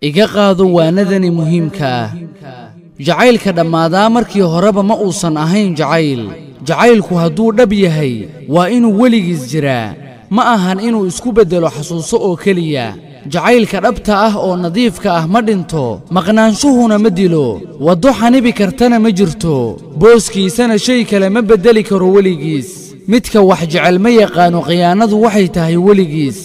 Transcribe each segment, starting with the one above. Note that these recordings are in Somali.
Iga qaado waanadani muhiimka ah. Jacaylka dhammaadaa markii horeba ma uusan ahayn jacayl. Jacaylku hadduu dhab yahay waa inuu weligiis jiraa, ma ahan inuu isku beddelo xasuuso oo keliya. Jacaylka dhabta ah oo nadiifka ah ma dhinto, maqnaanshuhuna ma dilo, waddo xanibi kartana ma jirto, booskiisana shay kale ma beddeli karo weligiis. Midka wax jecel ma yaqaano khiyaanadu waxay tahay weligiis.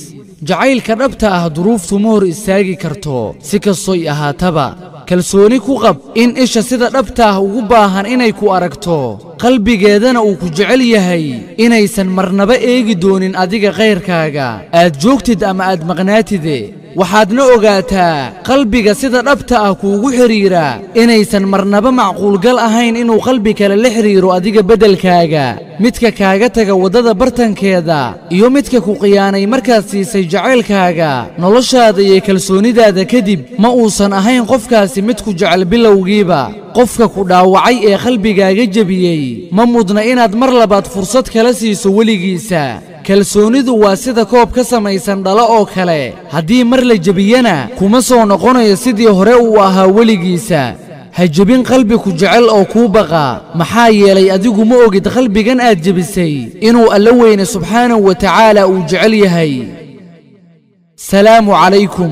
Jacaylka dhabta ah duruuftu ma hor istaagi karto si kastoy ahaataba. Kalsooni ku qab in isha sida dhabta ah ugu baahan inay ku aragto, qalbigeedana uu ku jecel yahay, inaysan marnaba eegi doonin adiga khayrkaaga, aad joogtid ama aad maqnaatide. Waxaadna ogaataa qalbiga sida dhabta ah kuugu xidhiira inaysan marnaba macquulgal ahayn inuu qalbi kale la xidhiiro adiga beddelkaaga. Midka kaaga taga waddada bartankeeda iyo midka ku khiyaanay markaad siisay jacaylkaaga, noloshaada iyo kalsoonidaada kadib, ma uusan ahayn qofkaasi mid ku jecel bilowgiiba. Qofka ku dhaawacay ee qalbigaaga jebiyey ma mudna inaad mar labaad fursad kala siiso weligiisa. Kalsoonidu waa sida koob ka samaysan dhalo oo kale, haddii mar la jebiyana kuma soo noqonayo sidii hore uu ahaa weligiisa. Ha jebin qalbi ku jecel oo kuu baqa, maxaa yeelay adigu ma ogid qalbigan aad jebisay inuu Alla weyne subxaanahu wa tacaala uu jecel yahay. Salaamu calaykum.